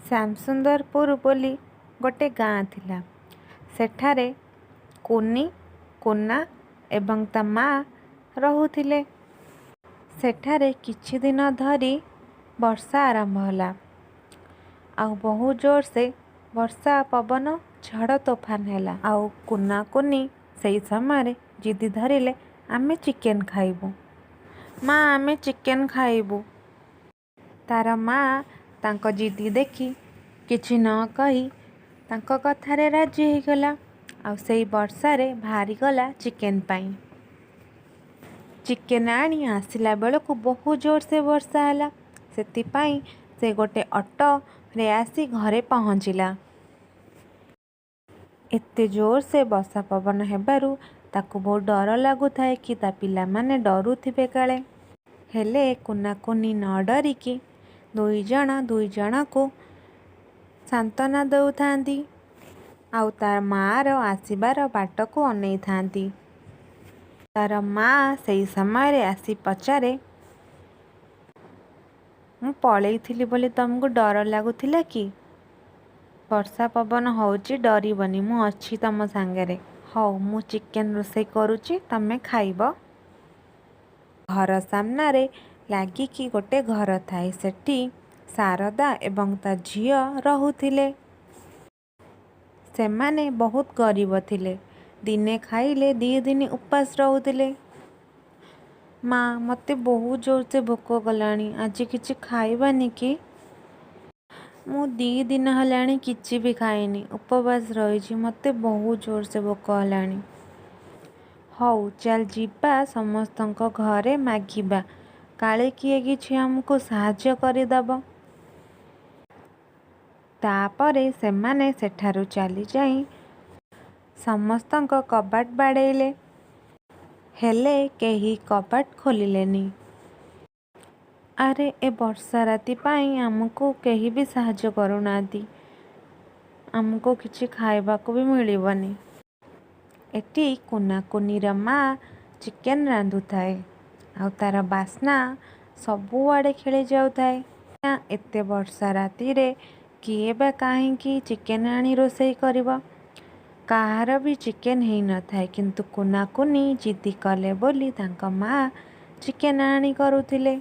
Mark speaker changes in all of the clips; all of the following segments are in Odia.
Speaker 1: ଶ୍ୟାମସୁନ୍ଦରପୁର ବୋଲି ଗୋଟେ ଗାଁ ଥିଲା। ସେଠାରେ କୁନି, କୁନା ଏବଂ ତା ମା' ରହୁଥିଲେ। ସେଠାରେ କିଛି ଦିନ ଧରି ବର୍ଷା ଆରମ୍ଭ ହେଲା, ଆଉ ବହୁତ ଜୋରସେ ବର୍ଷା, ପବନ, ଝଡ଼ ତୋଫାନ ହେଲା। ଆଉ କୁନା କୁନି ସେଇ ସମୟରେ ଜିଦି ଧରିଲେ, ଆମେ ଚିକେନ୍ ଖାଇବୁ ମା, ଆମେ ଚିକେନ୍ ଖାଇବୁ। ତାର ମା ତାଙ୍କ ଜିଦି ଦେଖି କିଛି ନ କହି ତାଙ୍କ କଥାରେ ରାଜି ହେଇଗଲା, ଆଉ ସେଇ ବର୍ଷାରେ ବାହାରିଗଲା ଚିକେନ୍ ପାଇଁ। ଚିକେନ୍ ଆଣି ଆସିଲା ବେଳକୁ ବହୁତ ଜୋରସେ ବର୍ଷା ହେଲା, ସେଥିପାଇଁ ସେ ଗୋଟେ ଅଟୋରେ ଆସି ଘରେ ପହଞ୍ଚିଲା। ଏତେ ଜୋରସେ ବର୍ଷା ପବନ ହେବାରୁ ତାକୁ ବହୁତ ଡର ଲାଗୁଥାଏ କି ତା ପିଲାମାନେ ଡରୁଥିବେ କାଳେ। ହେଲେ କୁନା କୁନି ନ ଡରିକି ଦୁଇ ଜଣ ଦୁଇ ଜଣକୁ ସାନ୍ତ୍ୱନା ଦେଉଥାନ୍ତି, ଆଉ ତା ମାଆର ଆସିବାର ବାଟକୁ ଅନେଇଥାନ୍ତି। ତାର ମାଆ ସେଇ ସମୟରେ ଆସି ପଚାରେ, ମୁଁ ପଳେଇଥିଲି ବୋଲି ତମକୁ ଡର ଲାଗୁଥିଲା କି? ବର୍ଷା ପବନ ହେଉଛି, ଡରିବନି, ମୁଁ ଅଛି ତମ ସାଙ୍ଗରେ। ହଉ, ମୁଁ ଚିକେନ୍ ରୋଷେଇ କରୁଛି, ତମେ ଖାଇବ। ଘର ସାମ୍ନାରେ ଲାଗିକି ଗୋଟେ ଘର ଥାଏ, ସେଠି ଶାରଦା ଏବଂ ତା ଝିଅ ରହୁଥିଲେ। ସେମାନେ ବହୁତ ଗରିବ ଥିଲେ। ଦିନେ ଖାଇଲେ 2 ଦିନ ଉପାସ ରହୁଥିଲେ। ମା, ମୋତେ ବହୁତ ଜୋରସେ ଭୋକ କଲାଣି, ଆଜି କିଛି ଖାଇବାନି କି? ମୁଁ 2 ଦିନ ହେଲାଣି କିଛି ବି ଖାଇନି, ଉପବାସ ରହିଛି, ମୋତେ ବହୁତ ଜୋରସେ ଭୋକ ହେଲାଣି। ହଉ ଚାଲ ଯିବା, ସମସ୍ତଙ୍କ ଘରେ ମାଗିବା, କାଳେ କିଏ କିଛି ଆମକୁ ସାହାଯ୍ୟ କରିଦେବ। ତାପରେ ସେମାନେ ସେଠାରୁ ଚାଲିଯାଇ ସମସ୍ତଙ୍କ କବାଟ ବାଡ଼େଇଲେ, ହେଲେ କେହି କବାଟ ଖୋଲିଲେନି। ଆରେ, ଏ ବର୍ଷା ରାତି ପାଇଁ ଆମକୁ କେହି ବି ସାହାଯ୍ୟ କରୁନାହାନ୍ତି, ଆମକୁ କିଛି ଖାଇବାକୁ ବି ମିଳିବନି। ଏଠି କୁନା କୁନିର ମା ଚିକେନ୍ ରାନ୍ଧୁଥାଏ, ଆଉ ତାର ବାସ୍ନା ସବୁଆଡ଼େ ଖେଳି ଯାଉଥାଏ। ଏତେ ବର୍ଷା ରାତିରେ କିଏ ବା କାହିଁକି ଚିକେନ୍ ଆଣି ରୋଷେଇ କରିବ? କାହାର ବି ଚିକେନ୍ ହେଇନଥାଏ, କିନ୍ତୁ କୁନା କୁନି ଜିଦି କଲେ ବୋଲି ତାଙ୍କ ମା ଚିକେନ୍ ଆଣି କରୁଥିଲେ।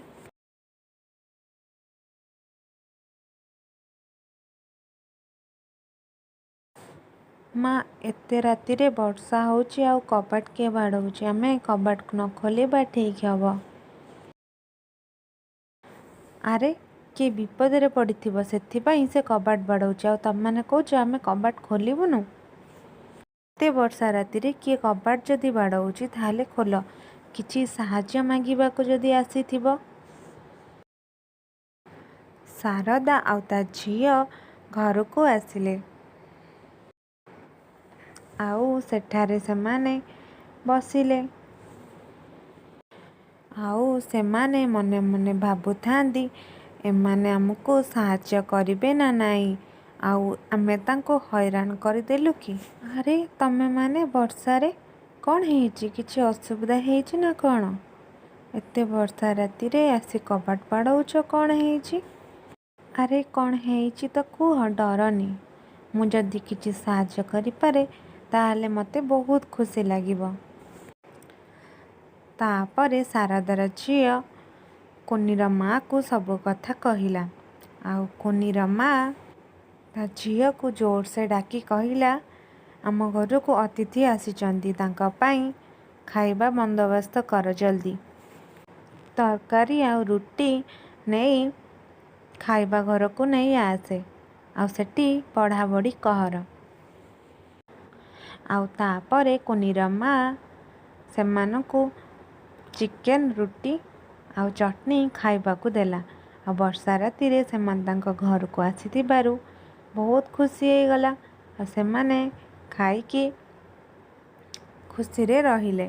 Speaker 1: ମା, ଏତେ ରାତିରେ ବର୍ଷା ହେଉଛି ଆଉ କବାଟ କିଏ ବାଡ଼ଉଛି? ଆମେ କବାଟ ନ ଖୋଲିବା ଠିକ୍ ହେବ। ଆରେ, କିଏ ବିପଦରେ ପଡ଼ିଥିବ, ସେଥିପାଇଁ ସେ କବାଟ ବାଡ଼ଉଛି, ଆଉ ତମେମାନେ କହୁଛ ଆମେ କବାଟ ଖୋଲିବୁନୁ? ଏତେ ବର୍ଷା ରାତିରେ କିଏ କବାଟ ଯଦି ବାଡ଼ଉଛି ତାହେଲେ ଖୋଲ, କିଛି ସାହାଯ୍ୟ ମାଗିବାକୁ ଯଦି ଆସିଥିବ। ଶାରଦା ଆଉ ତା ଝିଅ ଘରକୁ ଆସିଲେ, ଆଉ ସେଠାରେ ସେମାନେ ବସିଲେ। ଆଉ ସେମାନେ ମନେ ମନେ ଭାବୁଥାନ୍ତି, ଏମାନେ ଆମକୁ ସାହାଯ୍ୟ କରିବେ ନା ନାହିଁ, ଆଉ ଆମେ ତାଙ୍କୁ ହଇରାଣ କରିଦେଲୁ କି? ଆରେ, ତମେମାନେ ବର୍ଷାରେ କ'ଣ ହେଇଛି? କିଛି ଅସୁବିଧା ହେଇଛି ନା କ'ଣ? ଏତେ ବର୍ଷା ରାତିରେ ଆସି କବାଟ ବାଡ଼ଉଛ, କ'ଣ ହେଇଛି? ଆରେ, କ'ଣ ହେଇଛି ତ କୁହ, ଡରନି। ମୁଁ ଯଦି କିଛି ସାହାଯ୍ୟ କରିପାରେ ତାହେଲେ ମୋତେ ବହୁତ ଖୁସି ଲାଗିବ। ତାପରେ ଶାରଦାର ଝିଅ କୁନିର ମାଆକୁ ସବୁ କଥା କହିଲା, ଆଉ କୁନିର ମା' ତା ଝିଅକୁ ଜୋରସେ ଡାକି କହିଲା, ଆମ ଘରକୁ ଅତିଥି ଆସିଛନ୍ତି, ତାଙ୍କ ପାଇଁ ଖାଇବା ବନ୍ଦୋବସ୍ତ କର ଜଲ୍ଦି। ତରକାରୀ ଆଉ ରୁଟି ନେଇ ଖାଇବା ଘରକୁ ନେଇ ଆସେ, ଆଉ ସେଠି ବଢ଼ାବଢ଼ି କର। ଆଉ ତାପରେ କୁନିର ମା ସେମାନଙ୍କୁ ଚିକେନ୍, ରୁଟି ଆଉ ଚଟଣି ଖାଇବାକୁ ଦେଲା, ଆଉ ବର୍ଷା ରାତିରେ ସେମାନେ ତାଙ୍କ ଘରକୁ ଆସିଥିବାରୁ ବହୁତ ଖୁସି ହେଇଗଲା, ଆଉ ସେମାନେ ଖାଇକି ଖୁସିରେ ରହିଲେ।